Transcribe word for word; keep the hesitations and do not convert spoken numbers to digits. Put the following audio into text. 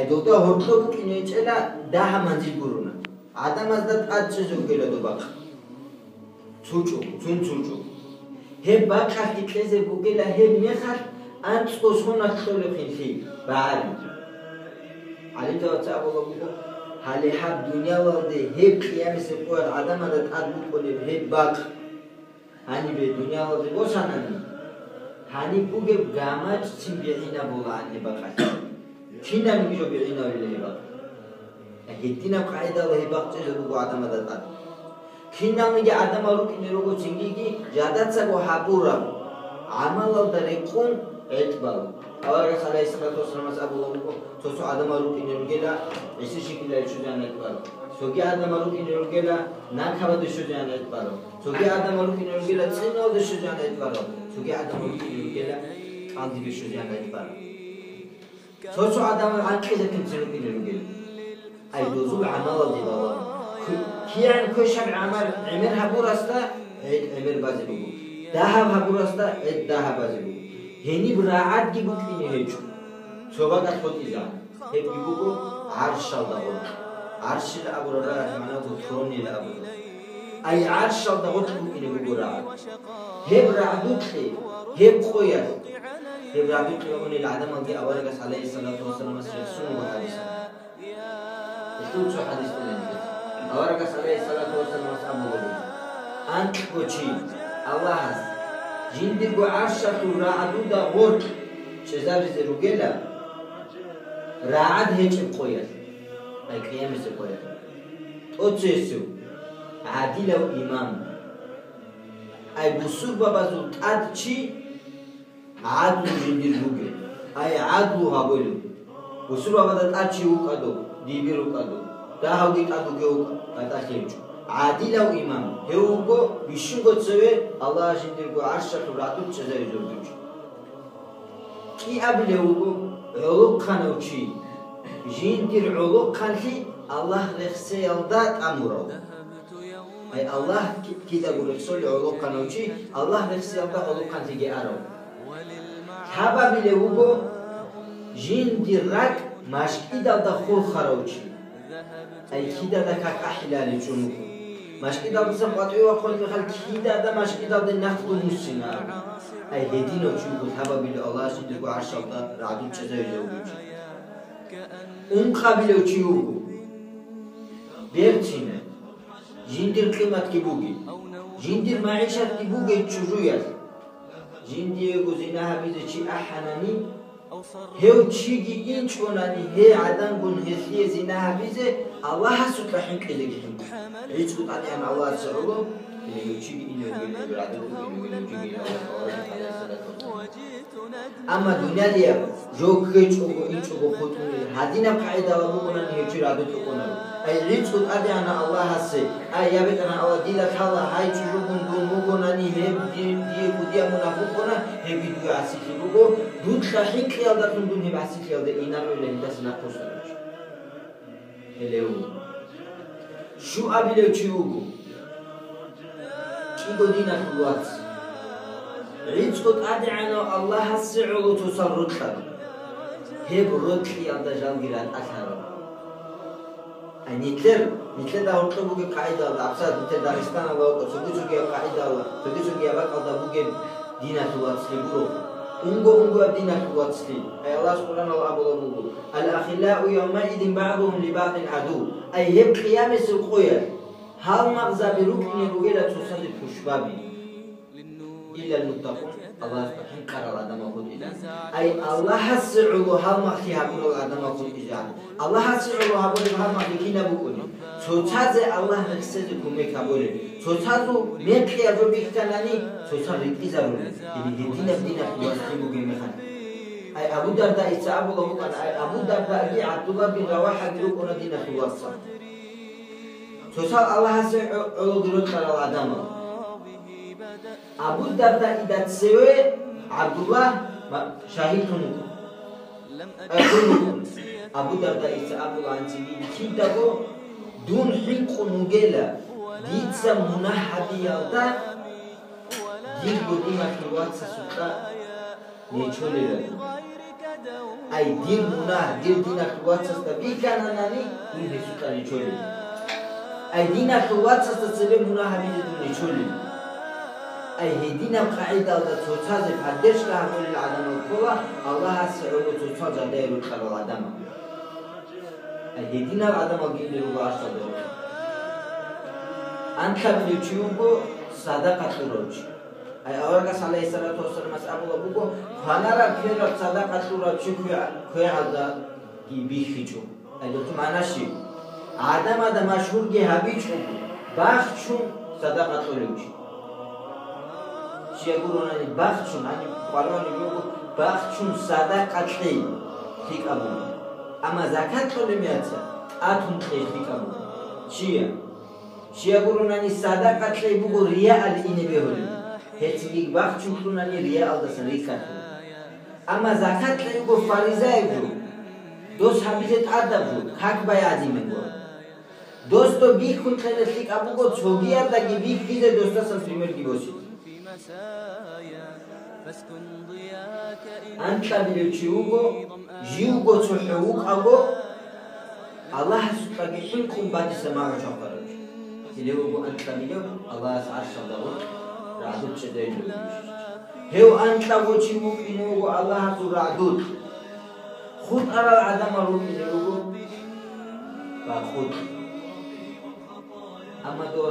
Дуда гьоркьоб букӀине гьечӀела дагьа манзил гурони. ГӀадамазда тӀад чӀезе бугела доб бакъ. ЦучӀого, цун цучӀого. Гьеб бакъалъги кьезе бугела гьеб мехалъ анцӀго соналъ кьолеб хинлъи, багӀари. ГӀалимзабаца абулеб буго, гьале гьаб дуниялалде гьеб къиямасеб къоялъ гӀадамазда тӀад букӀунеб гьеб бакъ. Гьанибе дуниялалде босанани, гьаниб бугеб гамачӀцин бигӀинабулаан гьеб бакъалъ. Кинабниги жо бигӀинавила гьеб бакъ. Гьединаб къагӀидала гьеб бакъ чӀезе буго гӀадамазда тӀад. Киналниги гӀадамал рукӀине руго цинги жидецаго гьабураб гӀамалалда рекъон гӀетӀ бала. Аварагас, гӀалайгьиссалату вассаламас, абулеб буго, цо-цо гӀадамал рукӀине ругела, гӀиси щибилай щвезегӀан гӀетӀ бала. Цоги гӀадамал рукӀине ругела, накабаде щвезегӀан гӀетӀ бала. Цоги гӀадамал рукӀине ругела, цӀинуялде щвезегӀан гӀетӀ бала. Цоги гӀадамал рукӀине ругела, кӀалдибе щвезегӀан гӀетӀ бала. Цо-цо гӀадамал гӀанкӀизехъинцин рукӀине ругел. Ай, дозул гӀамалалде балагье. Ку-, кигӀан квешаб гӀамал гӀемер гьабурасда гӀетӀ гӀемер базе буго, дагьаб гьабурасда гӀетӀ дагьаб базе буго. Гьениб рагӀадги букӀине гьечӀо. Цо бакӀалъ хутӀизегӀан. Гьебги буго гӀаршалда гъоркь. ГӀаршила абураб рагӀалъ магӀнаго тронила абураб. Ай, гӀаршалда гъоркь букӀине буго рагӀад. Гьеб рагӀдукье, гьеб къоялъ, гьеб рагӀдукье унел гӀадамалги аварагас, гӀалайгьиссалату вассаламас, рехсон буго хӀадисалда. Гьелъул цо хӀадис кьолеб буго. Аварагас, гӀалайгьиссалату вассаламас, абулеб буго: анкьго чи Аллагьас жиндирго гӀаршалъул рагӀдуда гъоркь чӀезаризе ругела, рагӀад гьечӀеб къоялъ, ай, къиямасеб къоялъ. ТӀоцесев, гӀадилав имам. Ай, бусурбабазул тӀад чи гӀадлу жиндир бугев. Ай, гӀадлу гьабулев. Бусурбабазда тӀад чи вукӀадав, дибир вукӀадав, дагьавги тӀад вугев вукӀа, батӀалъи гьечӀо. ГӀадилав имам, гьев вуго бищунго цеве Аллагьас жиндирго гӀаршалъул рагӀдуд чӀезаризул гьечӀо. КӀиабилев вуго гӀолохъанав чи, жиндир гӀолохъанлъи Аллагь рехсеялда тӀамурав. Ай, Аллагь ки-, кидаго рехсолев гӀолохъанав чи, Аллагь рехсеялда гӀолохъанлъиги арав. Лъабабилев вуго жиндир ракӀ машкӀидалда хурхарав чи. Ай, кидада как ахӀилаличӀун вуго. МашкӀидалдасан къватӀиве вахъулеб мехалъ, кидада машкӀидалде нахъ дун вуссина абун. Ай, гьединав чи вуго лъабабилев Аллагьас жиндирго гӀаршалда рагӀдуд чӀезавизе вугев чи. Ункъабилев чи вуго берцинав, жиндир къиматги бугеб, жиндир магӀишатги бугеб чӀужуялъ. Жиндиего зина гьабизе чи ахӀанани, гьев чиги инчӀунани гьей гӀадамгун гьелъие зина гьабизе Аллагьасукьа хӀинкъизеги хӀинкъи. РицӀкӀу тӀадегӀан Аллагьасе гӀоло, гьев чиги инев вугев, гьев гӀадамгун инев вугев, жиги Аллагь, Аллагь, Аллагь. Амма дуниялияб жо ккечӀого, инчӀого хутӀулел гьадинаб къагӀидала бугонани гьев чи рагӀдулъ вукӀунаро. Ай, рицӀкӀу тӀадегӀанав Аллагьасе, ай, я БетӀергьан Аллагь, дила лъала гьай чӀужугун дун вугонани, гьеб ди-, дие кӀудияб мунагь букӀуна, гьебги дуе гӀасилъи буго, дуда хӀинкъиялдалъун дун гьеб гӀасилъиялде инаро, гьелдаса нахъвуссарав чи. Гьелев щуабилев чи вуго, кӀиго диналъул вац. РицӀкӀу тӀадегӀанав Аллагьасе гӀоло цоцал рокьарав. Гьеб рокьиялда жалги ратӀалъарав. Ай, нилъер, нилъеда гьоркьоб бугеб къагӀидалда, абсалат нилъер Дагъистаналда вукӀа, цоги-цогияб къагӀидалда, цоги-цогияб бакӀалда бугеб диналъул вацлъи гуро. Унго-унгояб диналъул вацлъи. Ай, Аллагьас Къуръаналда абулеб буго: «Ал-ахиллау явмаидин багӀдугьум либагӀдин гӀадув». Ай, гьеб къиямасеб къоялъ гьалмагъзаби рукӀине ругела цоцазе тушбаби. Иллал муттакъун, Аллагьасда хӀинкъарал гӀадамал хутӀизегӀан. Ай, Аллагьасе гӀоло гьалмагълъи гьабурал гӀадамал хутӀизегӀан. Аллагьасе гӀоло гьабураб гьалмагълъи кинаб букӀунеб? Цоцазе Аллагь рехсезе кумек гьабулеб. Цоцазул мекъияб жо бихьанани, цоцал ритӀизарулеб. Гьединаб диналъул вацлъи бугеб мехалъ. Ай, Абу Дардаица абулеб букӀана, ай, Абу Дардаги ГӀабдулла бин РавахӀаги рукӀуна диналъул вацал. Цоцал Аллагьасе гӀо-, гӀологи рокьарал гӀадамал. Абу Дардаида цеве ГӀабдулла ма-, шагьидлъун вукӀун. Абу Дардаица абулаанцинги, кидаго дун хӀинкъун вугела, дица мунагь гьабиялда дирго диналъул вацасукьа нечолел. Ай, дир мунагь, дир диналъул вацасда бихьананани, дун гьесукьа ричолин. Ай, диналъул вацасда цебе мунагь гьабизе дун ричолин. Ай, гьединаб къагӀидалда цоцазе поддержка гьабулел гӀадамал ккола Аллагьасе гӀоло цоцал жадае рукьарал гӀадамал. Ай, гьединал гӀадамал гьенир руго гьарсалда рукьа. Анлъабилев чи вуго садакъа кьурав чи. Ай, аварагас, гӀалайгьиссалату вассаламас, абулеб буго: «Кванараб квераб садакъа кьурав чи кве-, квегӀалдаги бихьичӀо». Ай, духъ магӀна щиб? ГӀадамазда машгьурги гьабичӀого, бахчун садакъа кьолев чи. Чияр гуронани бахчун, гьаниб къваригӀунеб буго, бахчун садакъа кьей лъикӀаб буго. Амма закат кьолеб мехалъ тӀатун кьей лъикӀаб буго. Чияр Щай гуронани, садакъа кьей буго рияал ине бегьулеб. Гьелъги бахчун кьунани, рияалдасан рикӀкӀалъула. Амма закат кьей буго фаризаяб жо. Дос гьабизе тӀадаб жо, как бай гӀадинаб жо. Дос доб бихьун кьезе лъикӀаб буго, цогияздаги бихьизе досдасан примерги босизе. Анкьабилев чи вуго, живго цохӀо вукӀаго, Аллагьасукьаги хӀинкъун батиса магӀу чвахарав чи. Гьеле вуго анкьабилев Аллагьас гӀаршалда гъоркь рагӀдул чӀезайилан вугев. Гьев анкьабго чи вукӀине вуго Аллагьасул рагӀдулъ. ХутӀарал гӀадамал рукӀине руго бакъулъ. Амма дова